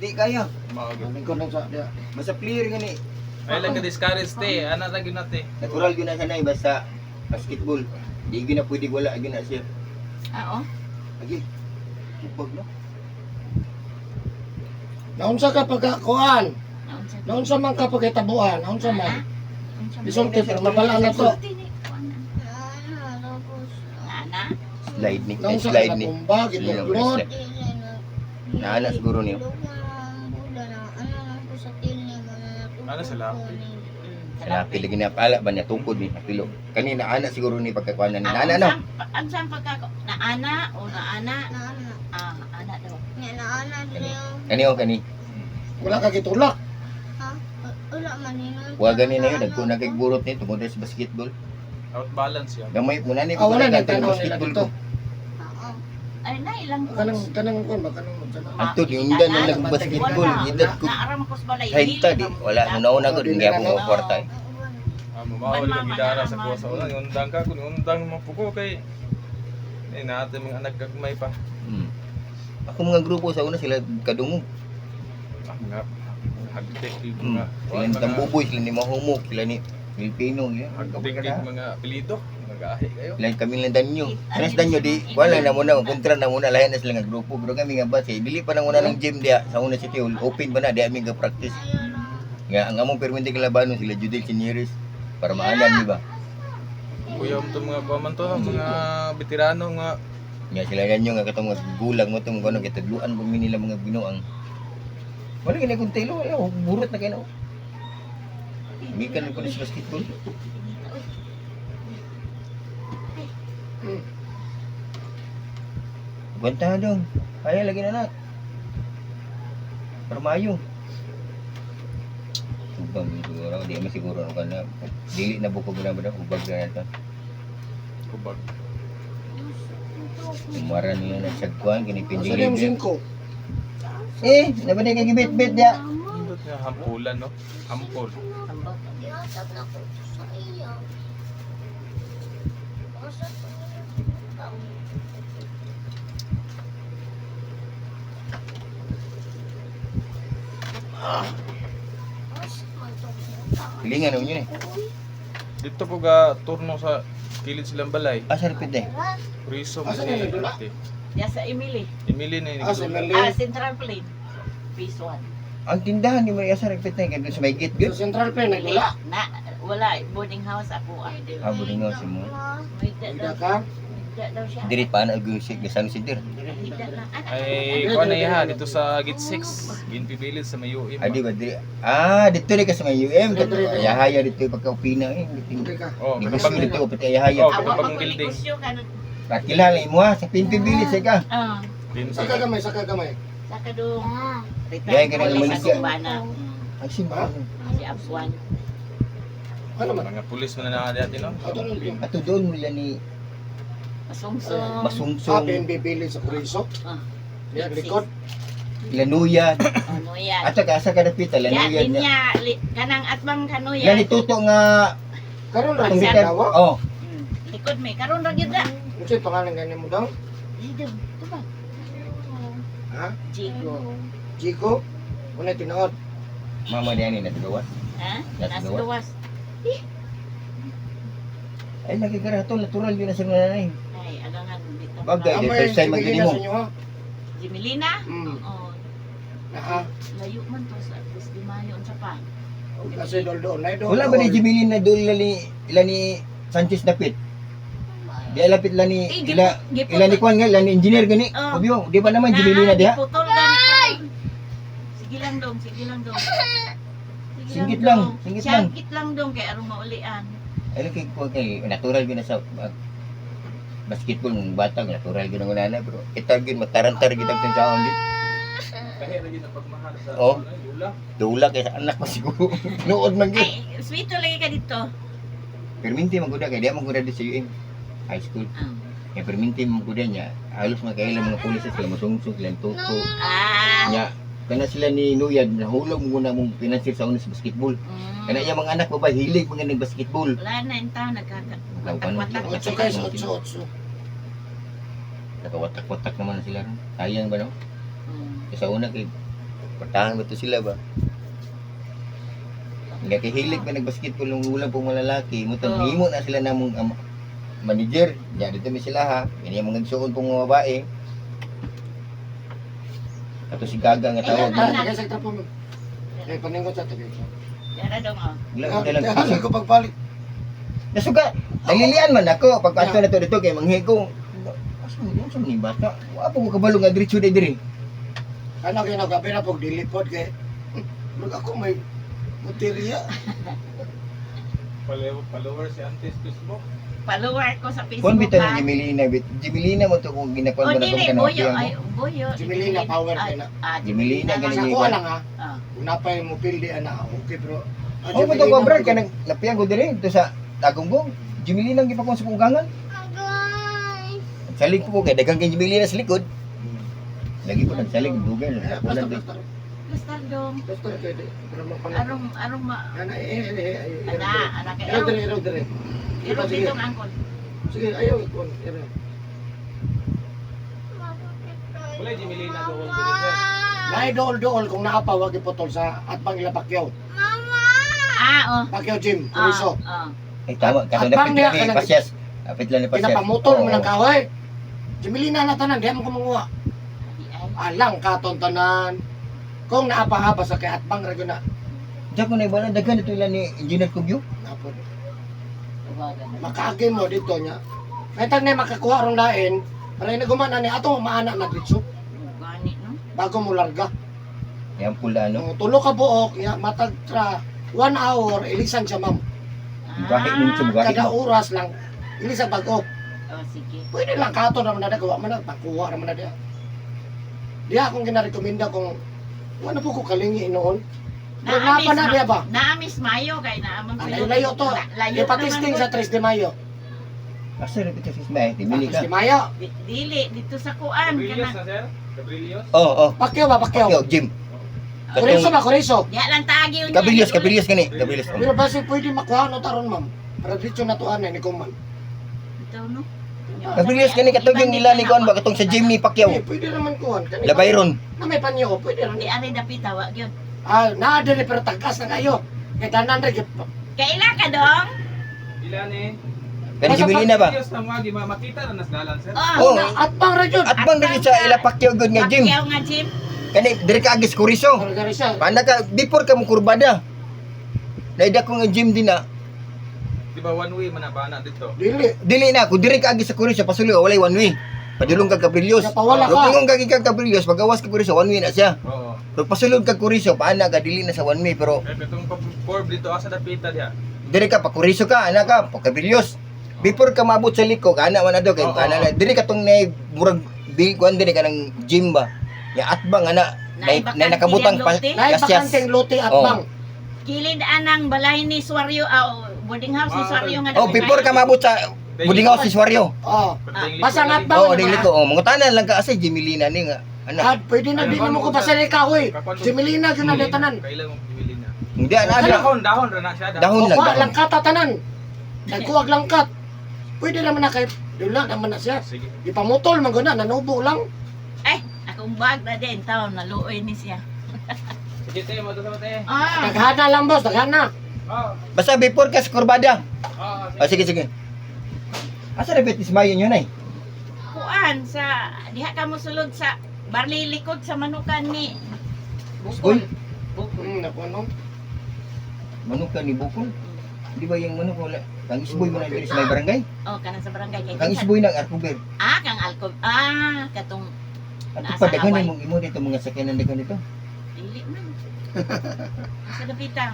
Di kaya. Mao gyud. Lingkod lang sa diya. Basta player gani. Ay lang ka discourage te, ana ra gyud na te. Natural gyud na siya nay basta basketball. Di gyud na pwede wala gyud na siya. Ah, oh. Agi. Upag no. Naunsa ka pagkakuan? Naunsa. Naunsa man ka pagkitabuan? Naunsa man? Unsa man? Isulti pero mabalaan na to. Sulti ni kuan na. Ana. Slide ni, ay, Naunsa ka slide na ni. tumba, gituklod. Naana siguro niyo. Ano sa lapi? Sa lagi na pala ba niya tukod ni napilo. Kanina ana siguro ni pagkakuan ni. Naana no. Ang pagkako naana o naana? Ah, ana daw. Kani o kani. Wala ka gitulak. Wa gani na yun dagko na kay burot ni tungod sa basketball. Out balance yan. Gamay mo na ni Ah, wala na pagkakuan tanaw nila basketball dito. ko. Ay na ilang Kanang kanang kuan ba kanang kanang. Anto di undan na nag basketball edad ko Naaram ko sa balay. 30 di wala una ko di gyapon ko kwarta. Eh. Ah, mamao lang gidara sa kuha sa ulang, undang ka kun undang mo puko kay eh natin mga anak gagmay pa. Ako mga grupo sa una sila kadungog. Ah, mga hagtek yung mga Sila ni Tambuboy, sila ni Mahumok, sila ni Pilipino, yeah. Hagtek yung mga apelyido, mga ahi kayo. Sila kami lang danyo. Kana sa danyo di wala na muna kontra na muna lahi na sila nga grupo pero kami nga base dili pa na muna ng gym diya sa una city hall open pa na diya mi ga practice. Nga ang among permente kalabanon sila Judel Senyores para maanan di ba? Kuya mo to mga kuha man to, mga veterano nga Nga sila ganyo nga katong mga gulang mo tong kuno kitadluan pa mi nila mga binuang. Wala gini kung telo, wala burot na kayo. Mikan ko sa basketball. Gwanta dong. Kaya lagi na nak. Para maayo. Ubang siguro, di man siguro ano ka na. Dili na buko na ba ubag na nato. kubag. Umara niya na sagkuan kini Asa pindili. yung singko? Eh, nabanay kay gibit-bit dia. Nindot nga hampulan no. Hampol. Hilingan naman yun eh. Dito ko ga turno sa kilid silang balay. Asa rapid eh. Riso Asa man na ni nagdula? ate. Ya sa Emily. Emily na Ah, sa ni Emily. Ah, Central Plain. Phase 1. Ang tindahan ni Maria sa rapid na kay doon sa may gate Sa good. Central Plain nagdula. Na wala boarding house ako ah. Ah, buling nga si mo. Higda Higda daw. ka. Higda daw siya. Diri pa na gusik gasan center. Higda na. Ana. Ay, kuha na iha dito sa gate 6, Ginpi Village sa may UM. Ah, di ba diri? Ah, dito rin ka sa may UM. Ayahaya dito pagka opina eh. Hindi ka. Oh, Negosyo katong dito pati ayahaya. Oh, Awa katong pa bagong ko building. negosyo kanon. Kakilala imo ha sa Pinti Village eh ka. Ah, Saka gamay, saka gamay. sa kadung. Gaya ka na Retired police Malaysia. akong bana. Ay simba. Si Afwan. Ano man? Mga pulis man na dati no. Ato lang yun. Ato doon mula ni Masungsong. Ah, Masungsong, PNB Village sa Kuriso. Ah. Diya, likod. Lanuyan. Ano yan? Ata ka asa ka dapita Ya, Lanuyan. linya, kanang atbang kanuya. Lani tuto nga Karon ra atong gyud retire. dawa. Oh, Likod may karon ra gyud ra. Unsay pangalan gani mo daw? Dito, ito ba? Ha? Jigo. Jigo? Unay tinuod. Mama niya ni nagawas. Ha? Nasa Nasa gawas. gawas. Ay lagi ka rato natural yun na sa nanay. Ay, agangan dito. Bagay. Amay, first time Jimilina magdini mo. sa inyo ha? Jimilina? Mm. Oh, Naa. layo man to sa Cruz de Mayo unsa pa. Kasi dol doon na doon. Wala ba ni Jimmy na doon ila ni Sanchez dapit? Di lapit la ni Eh, ila ila ni Kwan nga ila ni engineer gani. Oh. Obyo, di ba naman Jimmy na diha? Giputol gani karon. Sige lang dong, sige lang dong. Sige Singgit lang, dong. singgit lang. Singit lang dong kay aron maulian. Ay kay Kwan kay natural gyud na sa basketball ng bata natural gyud ang nanay pero kita gyud matarantar gyud ang tsaon gyud. Kahi ra gyud ang pagmahal sa Oh. ay, lula. Dula kay sa anak pa siguro. Nood man gyud. Ay, sweeto lagi ka dito. Perminti man gud kay di man gud sa UM high school. Ah. Kaya perminti man gud niya halos makailan mga pulis sila masungsong sila tuto. Ah. Nya kana sila ni Nuyad nahulog mo na mong financier sa una sa basketball. Kana iya mga anak babae hilig mga ng basketball. Wala na yung tao nagkaka. Watak-watak. Otso guys, otso, otso. Nakawatak-watak naman sila ron. Sayang ba no? Mm. Sa una kay Patahan ba to sila ba? Nga kay hilig pa nagbasketball nung ulang pong mga lalaki, mo Oo. himo na sila namong manager. Ya dito mi sila ha. Kini ang mga igsuon pong mga babae. Kato si Gaga nga tawag. Ah, tagay sa trapo mo. Eh, paningot sa tagay. Dara dong oh. Wala ko lang. Ah, ko pagpalit. Nasuga, nalilian man ako pag ato na to dito kay manghigo. Asa mo unsa man ni bata? Wa pa ko kabalo nga diretso diri diri. Ano kay nagabi na pag dilipod kay. Murag ako may puteriya. Follower si Antes Facebook. Follower ko sa Facebook. Kuan bitaw ha? ni Jimilina bit. Jimilina mo to kung ginakuan Oh, mo na dili, kung boyo, kanang ay, boyo. Jimilina, power Ay, kay na. ah, Jimilina, nga. ganun Sa yung kuha lang ha. Ah. Una pa yung mupildi ana, okay bro. Ah, Oh, mo to ko brad kanang lapian ko diri dito sa Tagonggong. Jimilina ang gipakon sa kugangan. Salig ko kay daghang kay Jimilina sa likod. Lagi ko nagsalig dugay na ako Basta lang. basta. Basta dong. Basta kay di. Pero mo pa. Arong, arong ma... Ana eh eh eh. Ana, ana kay Ero arong. dire, ero dire. Irong Sige. bitong angkol. Sige, ayaw kon. Ero. Wala Jimilina doon diri sir. Naay dool-dool kung naa pa wag iputol sa atbang ila Pacquiao. Ah, oh. Pacquiao gym, Ah, Kuriso. ah. Ay tama kato At napit bang niya lang ni kanang- Pasyas. Apit lang ni Pasyas. Pinapamutol mo Oo. ng kahoy. Jimilina na tanan, di mo kumanguha. Di ay. Alang katon tanan. Kung naa pa ha, basta kay atbang ra gyud na. Diyan ko na ibala daghan ito ilan ni Engineer Cubio. Napod. Tuwagan. Makaagi mo dito niya. May tag na makakuha rong lain, para na gumana ni ato maana na dito Gani, no? bago mo larga. Yan pula no. No, tulo ka buok, ya, matag tra 1 hour ilisan siya ma'am. Gahi mo siya gahi. Kada oras lang ilisan bag-o. Oh, sige. Pwede lang kato naman na gawa man na pakuha naman na diya. Diya akong ginarekomenda kung wala po ko kalingi noon. Pero Naamis napa na diya ba? Naamis mayo kay naamang Ah, layo-layo to. Layo Ipatesting sa 3 de Mayo. Asa ra pita sa may timili 3 ka. de Mayo. Dili dito sa kuan Cabrillos kana. na sir? Cabrillos? Oh, oh. Pacquiao ba Pacquiao? Pacquiao gym. Kuriso ba Kuriso? Diya lang taagi unya. Kabilios, kabilios gani, kabilios. Pero basi pwede makuha no taron ma'am. Para dito na tuan ni kuman. Dito no. Kabilios gani katong yung ila ni kuan ba katong sa gym ni Pacquiao. Eh, pwede naman kuhan. Kani- Labayron. Na may panyo, pwede rin. Di ari dapita wa gyud. Ah, naa diri pero tagas na kayo. Kay tanan ra gyud. Kaila ka dong? Ilan eh? Kani Jimilina ba? Cabrillos na mga gi makita na nas dalan sir. Oh. Oh. Na atbang ra gyud. At bang diri sa ila Pacquiao gud nga gym. Pacquiao nga gym. Kani diri ka agis Kuriso. Pero diri siya. Paana ka before ka mo kurbada. Naida ko nga gym din na. Di ba one way man na ba na dito? Dili. Dili na ako diri ka agis sa Kuriso pasulo walay one way. Padulong ka Cabrillos. Napawala Pero ka. kung ka gikan Cabrillos pagawas ka Kuriso one way na siya. Oo. Pero pasulod ka Kuriso paana ka dili na sa one way pero Eh katong curve dito asa dapita diha. diri ka pa Kuriso ka ana ka pa Cabrillos. Before ka maabot sa liko ka ana man na do kay Oo. ana na diri ka tong nay murag di kuan diri ka ng gym ba. Ya atbang ana Naay nay, nay nakabutang pa bakante Naay kasyas. bakanteng lote atbang. Kilid anang balay ni Suaryo ah, oh, boarding house ni Ah, Suaryo nga Oh, before ka maabot sa Budingaw si Suaryo. Oh. Perdeng Basta liko nga lagi. atbang. Oo, oh, dili ko. Oh, mangutanan lang ka asa Jimilina ni nga. Ana. Ah, pwede na di mo ko basta ni kahoy. Jimilina gyud na di tanan. Kailan mo Jimilina? Hindi ana ana. Dahon, dahon ra na siya. Dahon lang Kuha dahon. langkat tanan. Nagkuwag langkat. Pwede naman na kay dula naman na siya. Sige. Ipamutol man gud na nanubo lang. Ay, akong bag na din taon naluoy ni siya. Sige te, mo to sa te. Ah, Daghana lang boss, daghana. Oh, Basta before ka sa kurbada. oh, Oh, sige sige. Asa ra bet ismayo nyo nay? Kuan sa diha ka mo sulod sa barley likod sa manukan ni School? Bukol. Naku no. Manok ka ni Bukol. Di ba yung manok wala? Kang isboy mo na diri sa may barangay? Oh, kanang sa barangay kay Kang isboy ng Arcober. Ah, kang alcohol. Ah, katong At Nasa pa daghan Hawaii. imong imo dito mga sakyanan daghan dito. Dili man. Sa dapita.